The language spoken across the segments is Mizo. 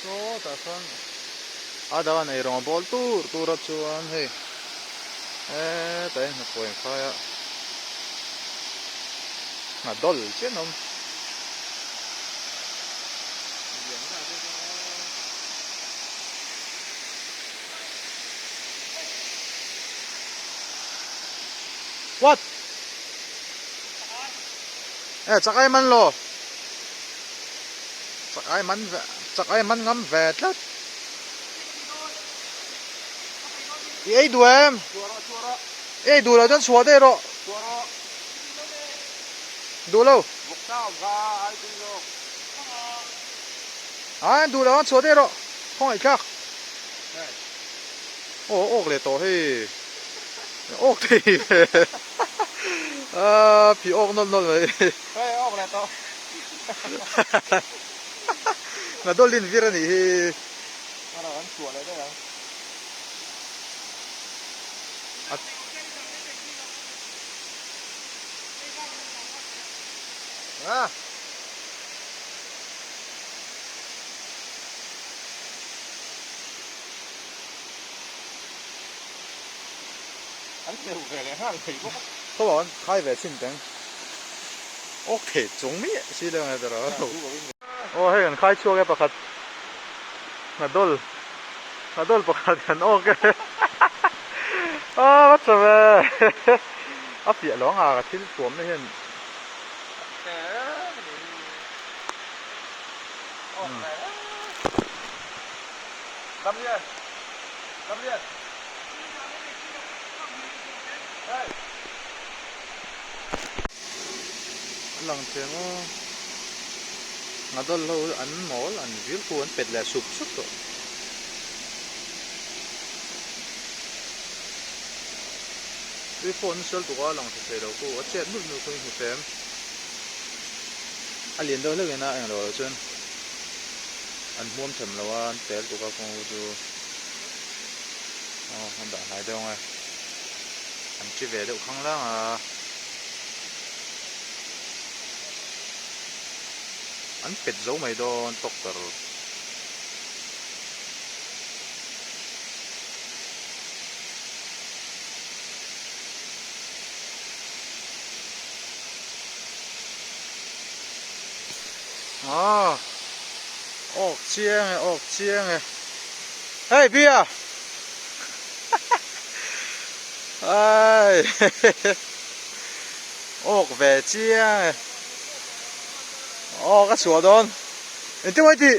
Sawtah sawn a dang an eirawng a bawl tur tur a chuan hei hetah hian hnathawh in khai a hna dawl chian a awm. What? E chak ai man lo. Chak ai man ve chak ai man ngam ve tlat. I ei duh em? I ei duh lo chuan chhuah daih rawh. Duh lo. Ai duh lo chuan chhuah daih rawh. Khawngaih thlak. Aw awk leh tawh hei. Awk thei ve. A phih awk nawlh nawlh mai. Hei awk leh tawh. Hnadawlin vir a nih hi. Hmana kan chhuah leh daih ang. A. An hleuh ve leh nghal thei bawk a. Khaw an khai ve chhin teng. Awk thei chung miah si lo nge tawrh a. Aw hei kan khai chhuak e pakhat. Hnadawl hnadawl pakhat kan awk e. A va tha ve. A fiah lo ang a ka thil tuamna hian. Lamlian Lamlian Hey A lang thei maw Ngadawl ho an mawl an vir khu an pet leh sup sup tawh. Tui phone sel tuk a lang tha thei lo khu a chet nulh nulh khu i hmu them a lian deuh hlek in a englo ah chuan an hmuam them lo a an tel tuk a kawng ho chu aw an dah hnai deuh ang e an thi ve deuh khang lang a an pet zo mai dawn tawk ber. Aw awk chiang e awk chiang e hei bia ai awk ve chiang e awk a chhuah dawn engtin mai tih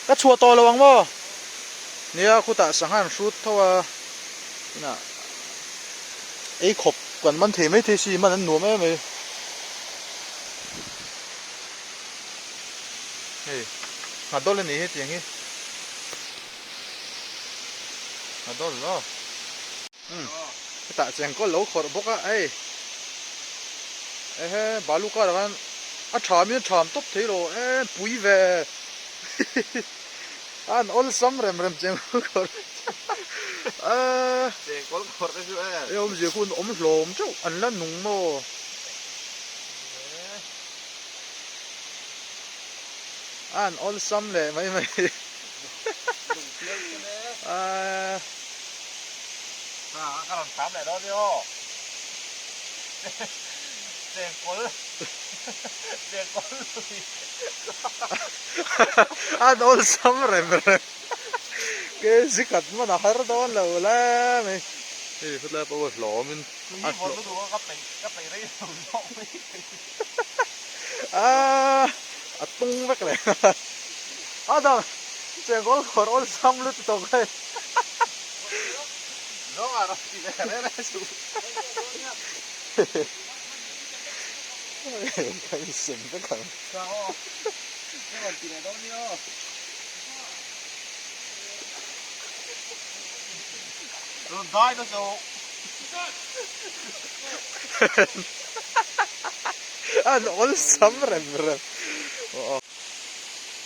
ka chhuah tawh lo ang maw nia khutah sangha an hrut tho a tunah ei khawp kan man thei maithei si man an nuam em mai hei nghadawl a ni hetiang hi nghadawl aw umm hetah chengkawl lo khawrh bawk a hei ehe balu karah khan a tham in a tham tawp thei lo e pui ve an awlsam rem rem chengkawl khawrh a chengkawl khawrh te chu e e awmzia khu an awm hlawm teuh an la nung maw an awlsam leh mai mai a a ka rawn tham leh dawn nia aw chengkawl chengkawl lui an awlsam rem rem ke zikhat hman a har dawn lo la mai hei hetlai pawh a hlawm in a a a tung vek leh a dang chengkawl khawr awlsam lutuk tawk hei. Ka insem vek ang. An awlsam rem rem.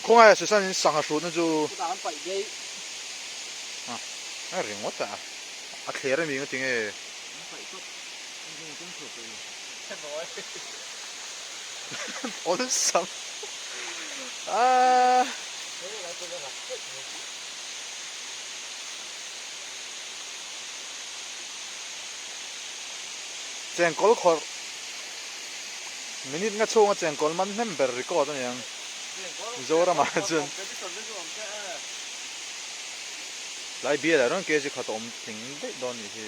Khawngaia Susan in sangha hrutna chu a ringawt a, a thler a mi nga tinge. Awlsam. Ah. Chengkawl khawrh minute nga chhunga chengkawl man hnem ber record a ni ang Mizoramah chuan tlai bialah rawn kg khat a awm tling daih dawn nih hi.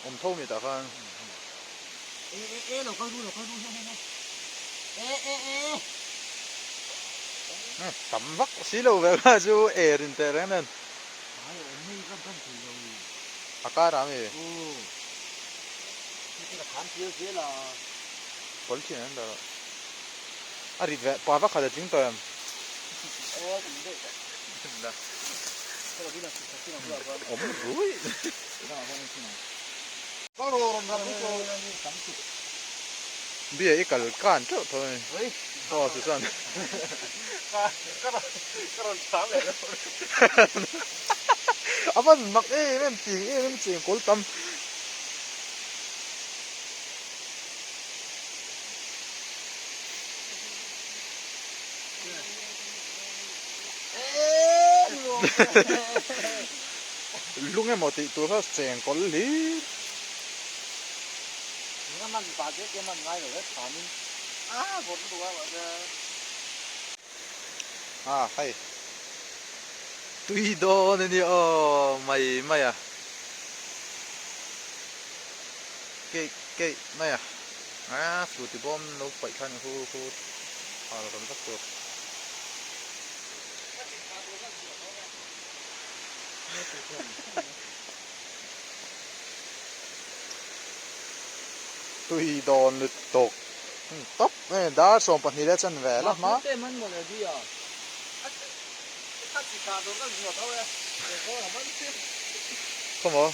Awm tho mi tah khan. Tam vak si lo ve kha chu er in teh reng nen. A kar ah mi. Pawl thin an dah. A rit ve pa vak khat a tling tawh em? Awm rui. Bia i kal kan teuh tho a ni. Aw Susan. A van mak em em ching em em ching kawl tam. Lung emaw tih tur kha cheng kawl hlir. A hei tui dawn a nia aw mai mai a. Keih keih mai a a fluti bawm lo paih khan hu hu hal rawn vak tur. Tui dawn lutuk tawp dar 12 leh chanve la hma. Khawmaw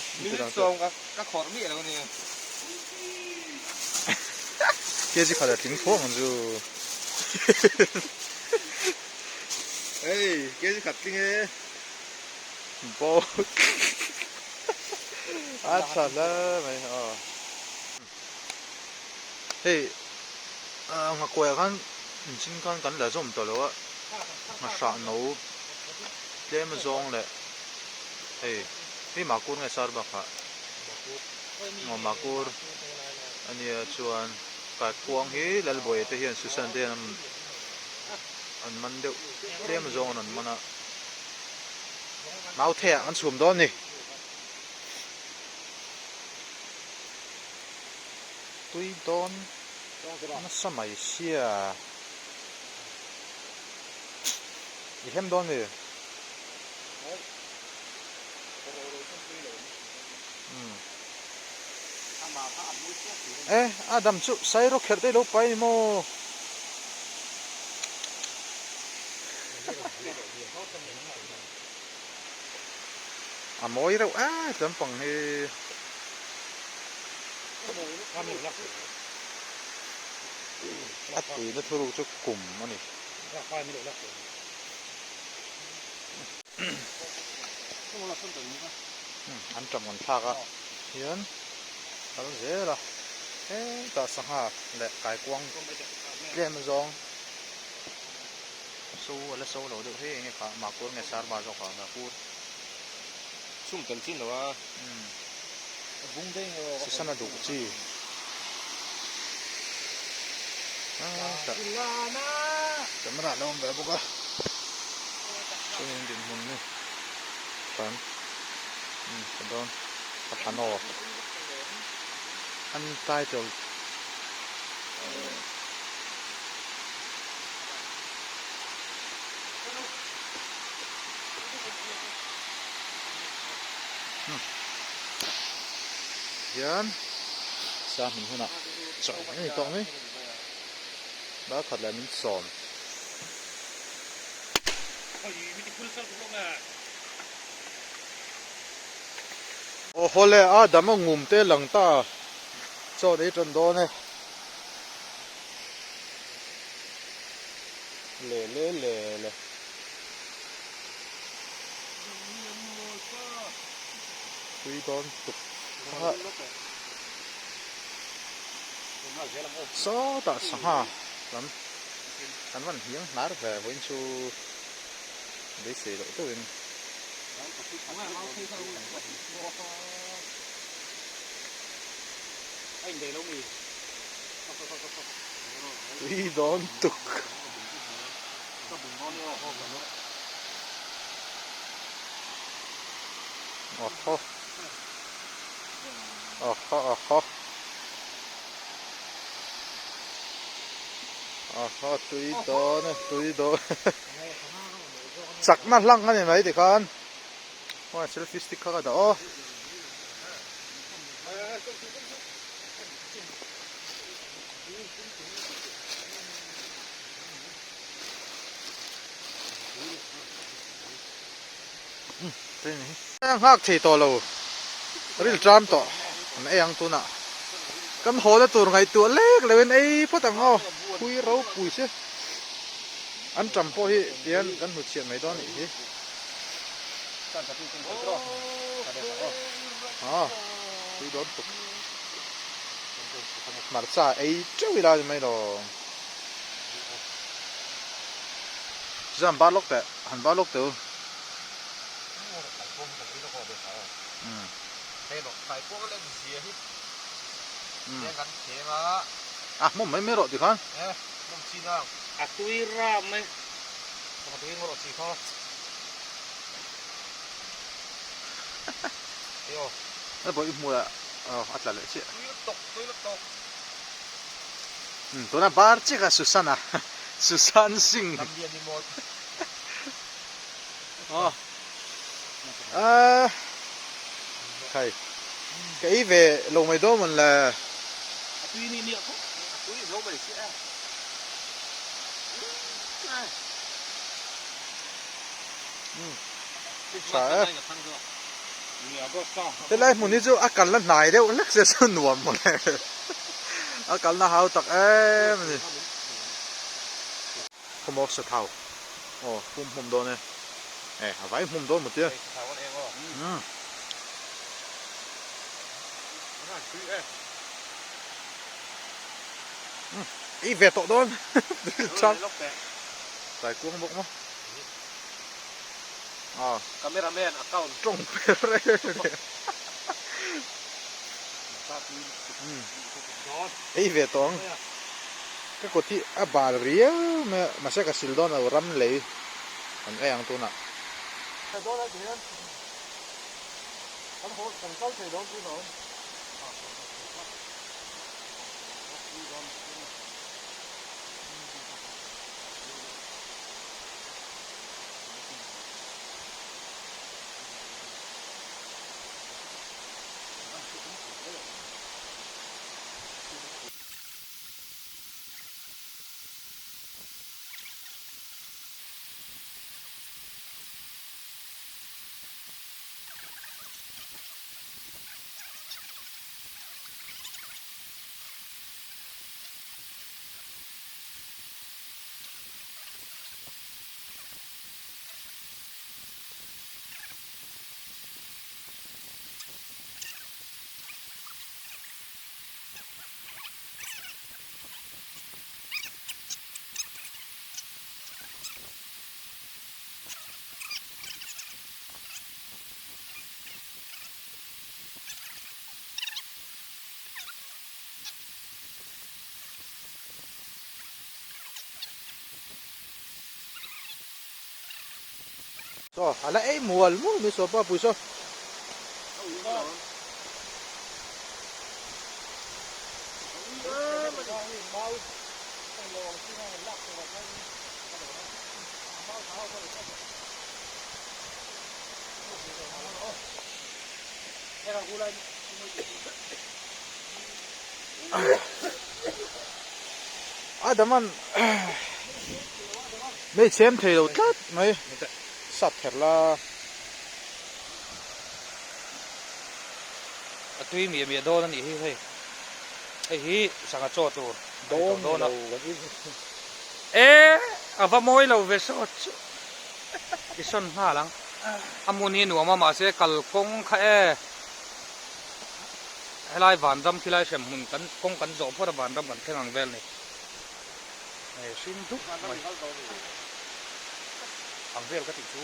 Kg khat a tling phuang ang chu. Hei kg khat tling e. Bawk. A tha hle mai aw. Hei nghakuaiah khan inching khan kan la zawm tawh lo a nghahrah no tlem zawng leh hei hei makur nge sar bakah aw makur ania chuan kaikuang hi Lalbawiha te hian Susan te hian an man deuh tlem zawng an rawn man a mauthei ah an chhum dawn a ni. Tui dawn nasa mai sia i hem dawn mi e a dam chu sairo kherh te ilo pai ni maw. A mawi reuh e lampang hi. A tuina thuruk chu kum a ni. An ṭam kan thlak a hian kal zel a hetah sangha leh kaikuang tlem zawng so a la so lo deuh hei enge kha mahkur nge sarba zawk a mahkur. Chhum tel chin lo a. Susan a duh chi. Camera a lo awm ve bawk a. Chuanin dinhmun ni kan ka dawn ka thlan aw untitled. Hian sa hmun hunah chaw a ni tawh mai dar khat leh min sawm. Aw hawle a dam a ngum te lang ta chaw nei tan dawn e. Le le le le. Tui dawn tuk kha. Sawtah sangha lam kan van hniang hnar ve vawiin chu beisei loh deuhin. Tui dawn tuk. Awhaw. Awhaw awhaw. Awhaw tui dawn e tui dawn Chakna hlang a ni mai tikhan. Aw selfie stick kha ka dah aw. Nghak thei tawh lo ril tram tawh an ei ang tunah kan haw na tur ngaihtuah lek lo in ei phawt ang aw pui ropui se an tam pawh hi tihian kan hmu chhiah mai dawn anih hi aw pui dawn tuk hmarcha ei teuh ila ni mai lo. Chuan bar lawk teh han bar lawk teh u. A hmawm mai mai rawh tikhan. A tui ram mai. A tui ngawt chi kha. A bawih hmuh ah a tla leh chiah. Tui lutuk tui lutuk. Tuna bar chiah kha Susan-a Susan Singh aw khai ka ei ve lo mai dawn mawn le. Tha e. Helai hmun hi chu a kalna hnai deuh hlek se chu nuam maw le. A kalna hau tak em a ni. Khawmawk sa thau. Aw pum hmum dawn e. E a vai hmum dawn maw tia. Umm. Ei ve tawh dawn. Tlai kuang bawk maw. Ah. Cameraman account. Tawng per em em. Ei ve tawh ang. Ka kut hi a bal riau mai a, mahse ka sil dawn lo ram lei an ei ang tunah. Chaw a la ei mual mual mai saw pa pui saw. Adaman mei chhem thei lo tlat mai sap ther la. A tui miah miah dawn a nih hi hei. Hei hi sangha chaw tur a ni tawh dawn a. E a va mawi lo ve sawt chu. I sawn nghal ang. A hmun hi a nuam a mahse kalkawng kha e. Helai vanram khilai hrem hmun kan kawng kan zawh phawt a vanram kan thleng ang vel ni. Hei hring dup mai. Ang vel ka tih chu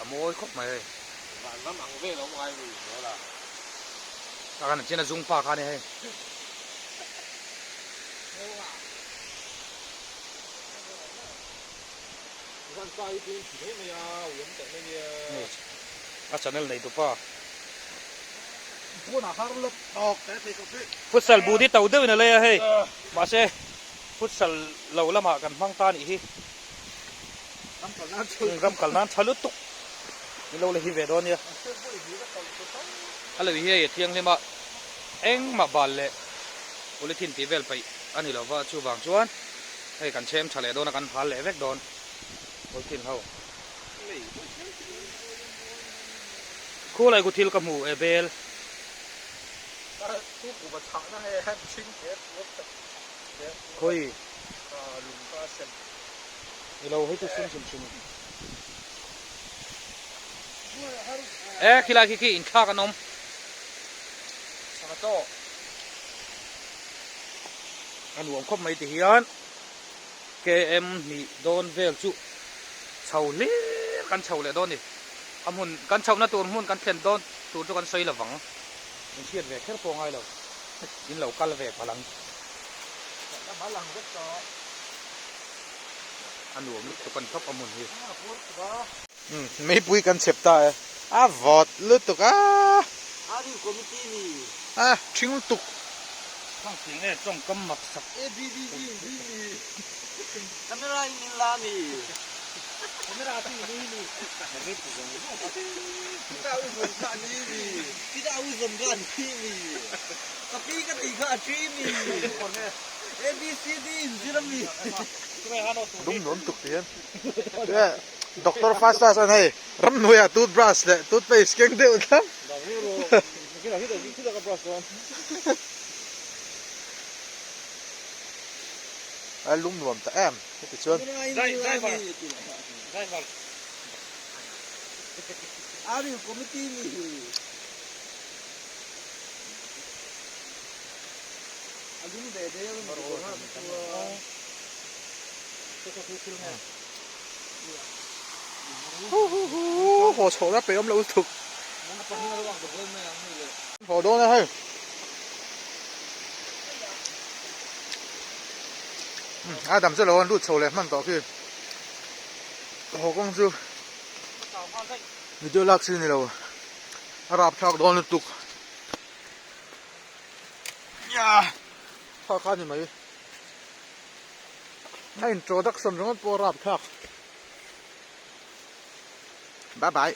a mawi khawp mai hei. Vanram ang vel a awm ngai mi mawl a. Tah khan an chian a zung pa kha a ni hei. A channel nei tu pa. Futsal but hi to deuhin a lei a hei. Mahse futsal lo lamah kan hmang ta nih hi. Ram kal nan tha lutuk. Min lo la hi ve dawn nia. A lo hi hei a thianghlim a engmah bal leh polythene tih vel paih a ni lova chuvang chuan hei kan chhem tha leh dawn a kan hal leh vek dawn polythene ho. Khulai khu thil ka hmu e bel. Khawi. Ni lo hei chu hrim hrim hrim. E khilai khi khi inthlak an awm. Sangha chaw. A nuam khawp mai ti hian KM hnih dawn vel chu chho hlir kan chho leh dawn ni. A hmun kan chhohna tur hmun kan thlen dawn tur chu kan sawi lovang. In hriat ve kher pawh ngai lo. In lo kal ve palh ang. A nuam lutuk a ni khawp a hmun hi. Meipui kan chhep ta e. A vawt lutuk a. A thing lutuk. Thangthing e tawngkam mak sak. Lung nuam tuk ti hian Doctor Fastas an hei ramhnuaiah toothbrush leh toothpaste keng deuh thlap. A lung nuam ta em heti chuan. Haw chhoh na peih awm lo lutuk. Haw dawn e hei. A dam chu lo an lut chho leh hman tawh khi. Haw kawng chu video lak chi ni lo. A rapthlak dawn lutuk. Kha kha ni mai. A introduction ringawt pawh a rapthlak. Bye bye.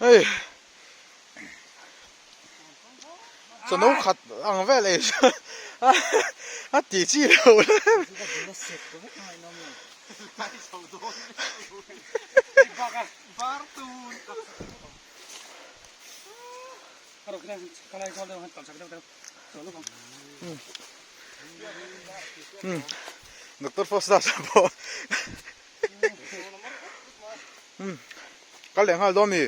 Hei chawhno khat ang vel ei a ti chi lo le. Doctor Foster pawh kal leh nghal dawn mi.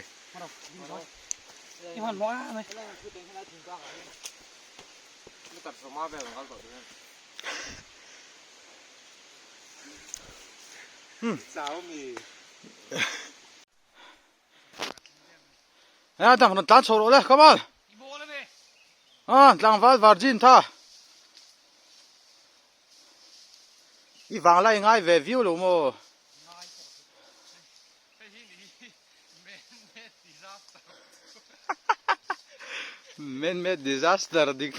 A dang rawn tlan chho rawh le come on a tlangval virgin tha i vang lai ngai ve viau lo maw man made disaster dik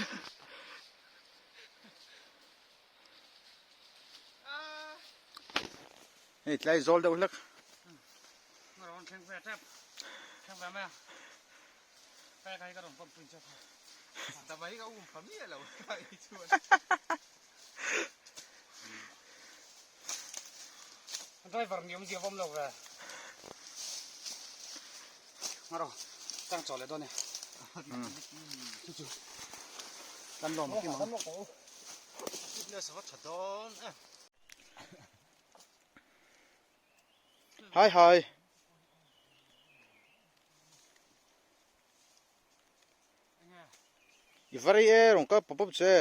Hei tlai zawl deuh hlek. Driver ni awmzia va awm lo ve. Ngaro, tang chaw leh dawn e. Chu chu. Kan lawm kim ang. Fitness va tha dawn e. Hi hi. I va rei e rawn kal pawp pawp che.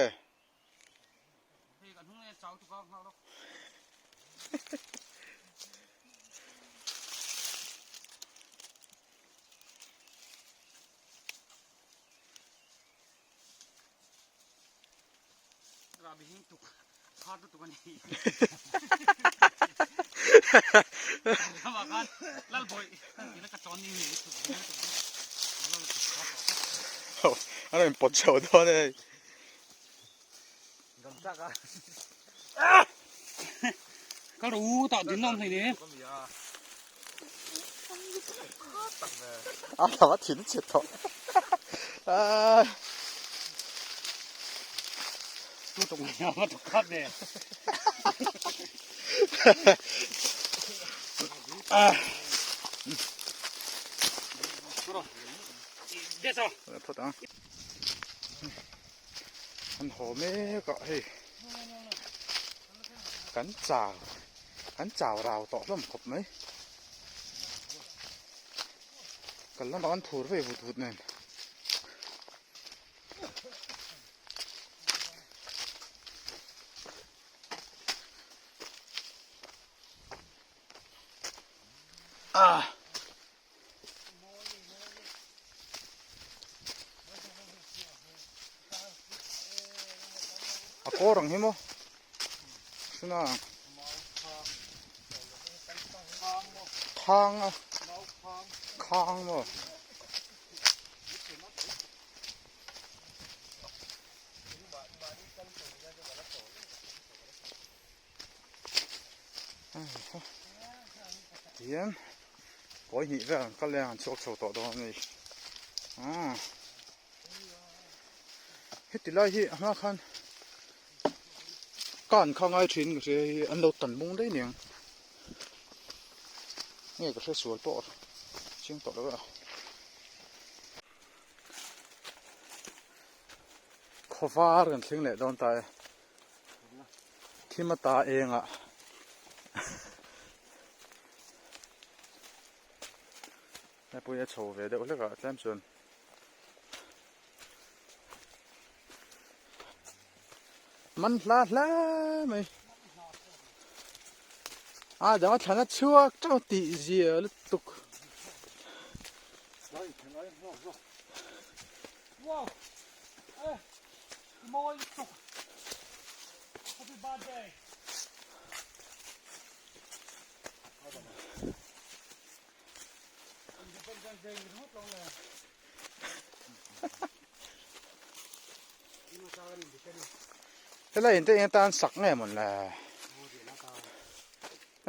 A rawn pawt chho dawn e. Ka ru tah din awm hlei ne. A thla thin chhe tawh. Tu tuk mai a tuk khat ne. Phawt ang. An haw mek a hei kan chau kan chau rau tawh hlawm khawp mai kal lamah kan phur vei vut vut nen. Ah. A kawr ang hi maw chuna thang a khang maw. Tihian kawi hnih vel an kal e an chhuak chho tawh dawn a ni aaa heti lai hi a hma khan kan kha ngai thin ka hria hei an lo tan bung daih aniang nge ka hre sual pawh chiang tawh lo a. Khawvar kan thleng leh dawn ta e. Thim ata engah hepui a chho ve deuh hlek ah tlem chuan man hla hla mai a dang a thlan a chhuak teuh tih zia lutuk. Wow! Eh! Mawi lutuk! Happy birthday! Independence Day ni ringawt lo le. Helai in te eng atan sak nge mawn le?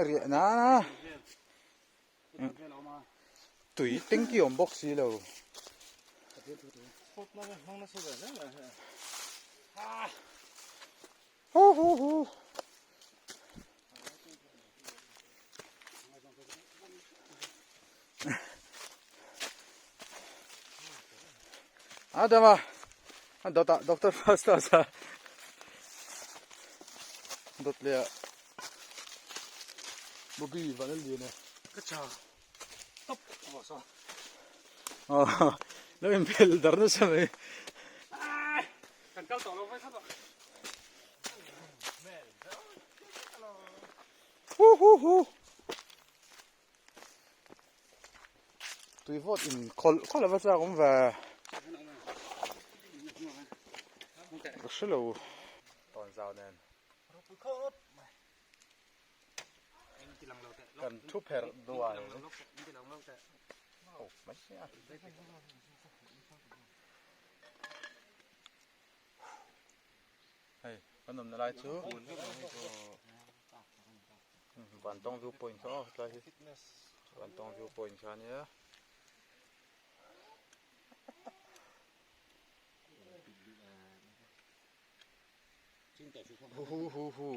Riah nana. Tui tanky awm bawk si lo. Hu hu hu. Adama dawtah Doctor Faustus a dawt leh ah Bobby van a lian e. Ka cha top a sa. Aw lo in pel dar nasa mai. Kan kal tawh lo vai khat a. Hu hu hu. Tui vawt in khawlh khawlh ava chak awm ve. Ka hre lo. Tawn zau nen. Kan thu pherh duai. Oh, mai sia. Hei, kan awmna lai chu Vantawng view point kha aw hetlai hi Vantawng view point kha ania. Hu hu hu hu.